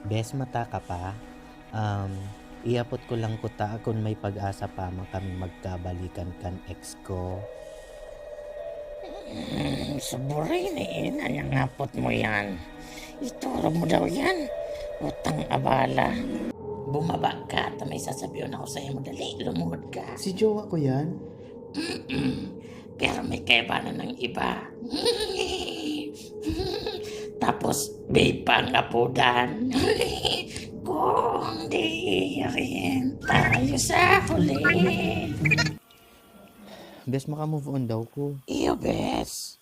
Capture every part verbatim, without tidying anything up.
Bes, mata ka pa? Um, iapot ko lang kuta kun may pag-asa pa man kaming magkabalikan kan ex ko. Hmm, suburay na yan, anyang hapot mo yan. Iturog mo daw yan. Utang abala. Bumaba ka, ta may sasabihan ako sa'yo. Madali, lumuhod ka. Si jowa ko yan? Pero may kaibanan ng iba. Tapos, babe pa ang apodan. Kung di rin tayo sa huli. Bes, makamove on daw ko. Iyo, bes.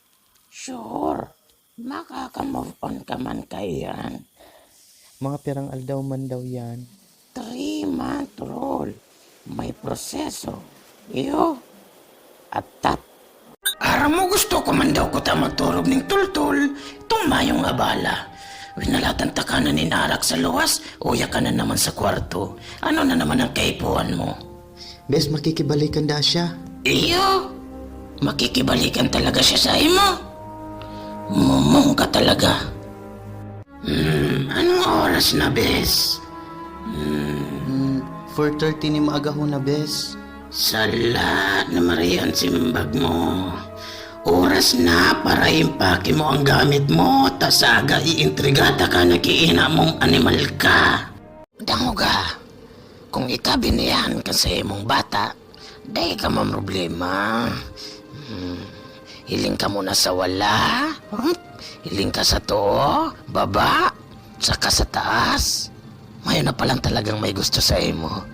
Sure. Makaka-move on ka man kaiyan. Mga pirang aldaw man daw yan? Three-month rule. May proseso. Iyo. Atap. Aram mo, gusto ko man daw kuta magturog ning tultul. Itong mayong abala. Winalatan ta ka na nin arak sa luwas, uya ka na naman sa kwarto. Ano na naman ang kaipuhan mo? Bes, makikibalikan da siya. Iyo, makikibalikan talaga siya sa imo. Mumong ka talaga. Hmm, anong oras na, bes? Hmm, Hmm, four thirty ni maagahon na, bes. Sala na marian simbag mo. Oras na para impake mo ang gamit mo, ta saga iintriga ta ka na kiina mong animal ka. Dangoga, kung ika biniyahan ka sa imong bata, dai ka mamroblema. Hmm, hiling ka muna sa wala, hmm? Hiling ka sa too, baba, saka sa taas. Mayo na palang talagang may gusto sa imo.